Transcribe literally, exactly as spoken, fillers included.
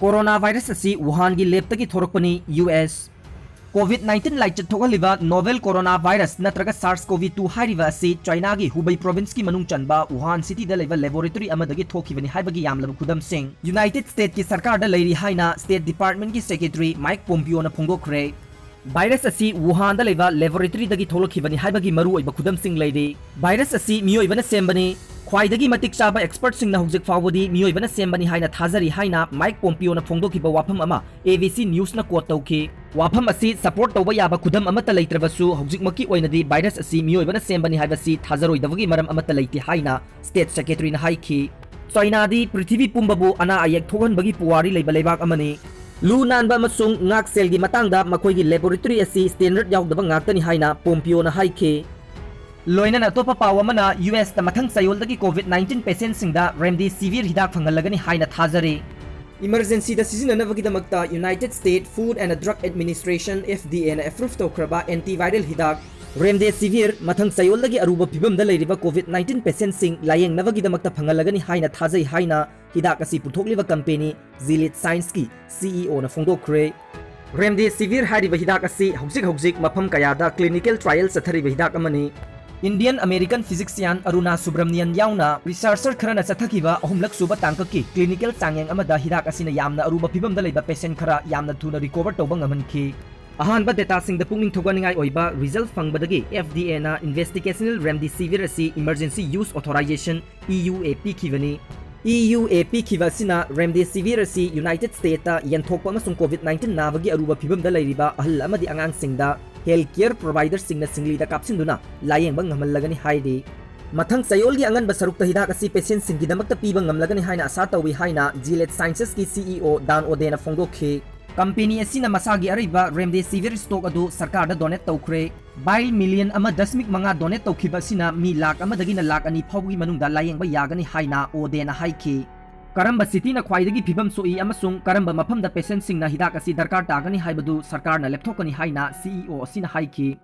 Corona virus ꯑꯁꯤ ꯋꯨꯍꯥꯟꯒꯤ ꯂꯦꯕꯇꯒꯤ ꯊꯣꯔꯛꯄꯅꯤ, U S. COVID nineteen ꯂꯥꯏꯆꯠ ꯊꯣꯛꯍꯜꯂꯤꯕ novel corona virus ꯅꯠꯇ꯭ꯔꯒ SARS-CoV two ꯍꯥꯏꯔꯤꯕ ꯑꯁꯤ ꯆꯥꯏꯅꯥꯒꯤ ꯍꯨꯕꯩ province-ꯀꯤ ꯃꯅꯨꯡ ꯆꯟꯕ ꯋꯨꯍꯥꯟ city-ꯗ ꯂꯩꯕ laboratory ꯑꯃꯗꯒꯤ ꯊꯣꯛꯈꯤꯕꯅꯤ ꯍꯥꯏꯕꯒꯤ ꯌꯥꯝꯂꯕ ꯈꯨꯗꯝꯁꯤꯡ United States-ꯀꯤ ꯁꯔꯀꯥꯔꯗ ꯂꯩꯔꯤ ꯍꯥꯏꯅ State Department-ꯀꯤ Secretary Mike Pompeo-ꯅ ꯐꯣꯡꯗꯣꯛꯈ꯭ꯔꯦ꯫ Virus ꯑꯁꯤ ꯋꯨꯍꯥꯟꯗ ꯂꯩꯕ laboratory-ꯗꯒꯤ ꯊꯣꯛꯂꯛꯈꯤꯕꯅꯤ ꯍꯥꯏꯕꯒꯤ ꯃꯔꯨꯑꯣꯏꯕ ꯈꯨꯗꯝꯁꯤꯡ ꯂꯩꯔꯤ꯫ Virus ꯑꯁꯤ ꯃꯤꯑꯣꯏꯕꯅ ꯁꯦꯝꯕꯅꯤ꯫ ꯈ꯭ꯋꯥꯏꯗꯒꯤ ꯃꯇꯤꯛ ꯆꯥꯕ expert-ꯁꯤꯡꯅ ꯍꯧꯖꯤꯛ ꯐꯥꯎꯕꯗꯤ ꯃꯤꯑꯣꯏꯕꯅ ꯁꯦꯝꯕꯅꯤ ꯍꯥꯏꯅ ꯊꯥꯖꯔꯤ ꯍꯥꯏꯅ Mike Pompeo-ꯅ ꯐꯣꯡꯗꯣꯛꯈꯤꯕ ꯋꯥꯐꯝ ꯑꯃ A B C News-ꯅ quote ꯇꯧꯈꯤ꯫ ꯋꯥꯐꯝ ꯑꯁꯤ support ꯇꯧꯕ ꯌꯥꯕ ꯈꯨꯗꯝ ꯑꯃꯠꯇ ꯂꯩꯇ꯭ꯔꯕꯁꯨ, ꯍꯧꯖꯤꯛꯃꯛꯀꯤ ꯑꯣꯏꯅꯗꯤ virus ꯑꯁꯤ ꯃꯤꯑꯣꯏꯕꯅ ꯁꯦꯝꯕꯅꯤ ꯍꯥꯏꯕꯁꯤ ꯊꯥꯖꯔꯣꯏꯗꯕꯒꯤ ꯃꯔꯝ ꯑꯃꯠꯇ ꯂꯩꯇꯦ ꯍꯥꯏꯅ State Secretary-ꯅ ꯍꯥꯏꯈꯤ꯫ ꯆꯥꯏꯅꯥꯗꯤ ꯄ꯭ꯔꯤꯊꯤꯕꯤ ꯄꯨꯝꯕꯕꯨ ꯑꯅꯥ ꯑꯌꯦꯛ ꯊꯣꯛꯍꯟꯕꯒꯤ ꯄꯨꯋꯥꯔꯤ ꯂꯩꯕ ꯂꯩꯕꯥꯛ ꯑꯃꯅꯤ꯫ ꯂꯨ ꯅꯥꯟꯕ ꯑꯃꯁꯨꯡ ꯉꯥꯛꯁꯦꯜꯒꯤ ꯃꯇꯥꯡꯗ ꯃꯈꯣꯏꯒꯤ laboratory ꯑꯁꯤ standard ꯌꯥꯎꯗꯕ ꯉꯥꯛꯇꯅꯤ ꯍꯥꯏꯅ Pompeo-ꯅ ꯍꯥꯏꯈꯤ꯫ ꯂꯣꯏꯅꯅ ꯑꯇꯣꯞꯄ ꯄꯥꯎ ꯑꯃꯅ, ꯌꯨ ꯑꯦꯁꯇ ꯃꯊꯪ ꯆꯌꯣꯜꯗꯒꯤ COVID nineteen patientꯁꯤꯡꯗ Remdesivir ꯍꯤꯗꯥꯛ ꯐꯪꯍꯜꯂꯒꯅꯤ ꯍꯥꯏꯅ ꯊꯥꯖꯔꯤ꯫ Emergencyꯗ ꯁꯤꯖꯤꯟꯅꯅꯕꯒꯤꯗꯃꯛꯇ United States Food and Drug Administration, F D Aꯅ approve ꯇꯧꯈ꯭ꯔꯕ antiviral ꯍꯤꯗꯥꯛ Remdesivir ꯃꯊꯪ ꯆꯌꯣꯜꯗꯒꯤ ꯑꯔꯨꯕ ꯐꯤꯚꯝꯗ ꯂꯩꯔꯤꯕ COVID nineteen patientꯁꯤꯡ ꯂꯥꯌꯦꯡꯅꯕꯒꯤꯗꯃꯛꯇ ꯐꯪꯍꯜꯂꯒꯅꯤ ꯍꯥꯏꯅ ꯊꯥꯖꯩ ꯍꯥꯏꯅ ꯍꯤꯗꯥꯛ ꯑꯁꯤ ꯄꯨꯊꯣꯛꯂꯤꯕ company Gilead Scienceꯀꯤ C E Oꯅ ꯐꯣꯡꯗꯣꯛꯈ꯭ꯔꯦ꯫ Remdesivir ꯍꯥꯏꯔꯤꯕ ꯍꯤꯗꯥꯛ ꯑꯁꯤ ꯍꯧꯖꯤꯛ ꯍꯧꯖꯤꯛ ꯃꯐꯝ ꯀꯌꯥꯗ clinical trial ꯆꯠꯊꯔꯤꯕ ꯍꯤꯗꯥꯛ ꯑꯃꯅꯤ꯫ Indian American physician Aruna Subramanian ꯌꯥꯎꯅ researcher ꯈꯔꯅ ꯆꯠꯊꯈꯤꯕ ꯑꯍꯨꯝꯂꯛ ꯁꯨꯕ ꯇꯥꯡꯀꯛꯀꯤ clinical ꯆꯥꯡꯌꯦꯡ ꯑꯃꯗ ꯍꯤꯗꯥꯛ ꯑꯁꯤꯅ ꯌꯥꯝꯅ ꯑꯔꯨꯕ ꯐꯤꯚꯝꯗ ꯂꯩꯕ patient ꯈꯔ ꯌꯥꯝꯅ ꯊꯨꯅ recover ꯇꯧꯕ ꯉꯝꯍꯟꯈꯤ꯫ ꯑꯍꯥꯟꯕ dataꯁꯤꯡꯗ ꯄꯨꯛꯅꯤꯡ ꯊꯧꯒꯠꯅꯤꯡꯉꯥꯏ ꯑꯣꯏꯕ result ꯐꯪꯕꯗꯒꯤ F D Aꯅ investigational Remdesivir ꯑꯁꯤ emergency use authorization, E U A, ꯄꯤꯈꯤꯕꯅꯤ꯫ E U A ꯄꯤꯈꯤꯕ ꯑꯁꯤꯅ Remdesivir ꯑꯁꯤ United Statesꯇ ꯌꯦꯟꯊꯣꯛꯄ ꯑꯃꯁꯨꯡ COVID nineteen ꯅꯥꯕꯒꯤ ꯑꯔꯨꯕ ꯐꯤꯚꯝꯗ ꯂꯩꯔꯤꯕ ꯑꯍꯜ ꯑꯃꯗꯤ ꯑꯉꯥꯡꯁꯤꯡꯗ health care providerꯁꯤꯡꯅ ꯁꯤꯡꯂꯤꯗ ꯀꯥꯞꯁꯤꯟꯗꯨꯅ ꯂꯥꯌꯦꯡꯕ ꯉꯝꯍꯜꯂꯒꯅꯤ ꯍꯥꯏꯔꯤ꯫ ꯃꯊꯪ ꯆꯌꯣꯜꯒꯤ ꯑꯉꯟꯕ ꯁꯔꯨꯛꯇ ꯍꯤꯗꯥꯛ ꯑꯁꯤ patientꯁꯤꯡꯒꯤꯗꯃꯛꯇ ꯄꯤꯕ ꯉꯝꯂꯒꯅꯤ ꯍꯥꯏꯅ ꯑꯁꯥ ꯇꯧꯏ ꯍꯥꯏꯅ Gilead Sciencesꯀꯤ C E O Dan O'Dayꯅ ꯐꯣꯡꯗꯣꯛꯈꯤ꯫ Company ꯑꯁꯤꯅ ꯃꯁꯥꯒꯤ ꯑꯔꯩꯕ Remdesivir stock ꯑꯗꯨ ꯁꯔꯀꯥꯔꯗ donate ꯇꯧꯈ꯭ꯔꯦ꯫ Vial million ꯑꯃ ꯗꯁꯃꯤꯛ ꯃꯉꯥ donate ꯇꯧꯈꯤꯕ ꯑꯁꯤꯅ ꯃꯤ ꯂꯥꯈ ꯑꯃꯗꯒꯤꯅ ꯂꯥꯈ ꯑꯅꯤ ꯐꯥꯎꯕꯒꯤ ꯃꯅꯨꯡꯗ ꯂꯥꯌꯦꯡꯕ ꯌꯥꯒꯅꯤ ꯍꯥꯏꯅ O'Dayꯅ ꯍꯥꯏꯈꯤ꯫ ꯀꯔꯝꯕ cityꯅ ꯈ꯭ꯋꯥꯏꯗꯒꯤ ꯐꯤꯚꯝ ꯁꯣꯛꯏ ꯑꯃꯁꯨꯡ ꯀꯔꯝꯕ ꯃꯐꯝꯗ patientꯁꯤꯡꯅ ꯍꯤꯗꯥꯛ ꯑꯁꯤ ꯗꯔꯀꯥꯔ ꯇꯥꯒꯅꯤ ꯍꯥꯏꯕꯗꯨ ꯁꯔꯀꯥꯔꯅ ꯂꯦꯞꯊꯣꯛꯀꯅꯤ ꯍꯥꯏꯅ C E O ꯑꯁꯤꯅ ꯍꯥꯏꯈꯤ꯫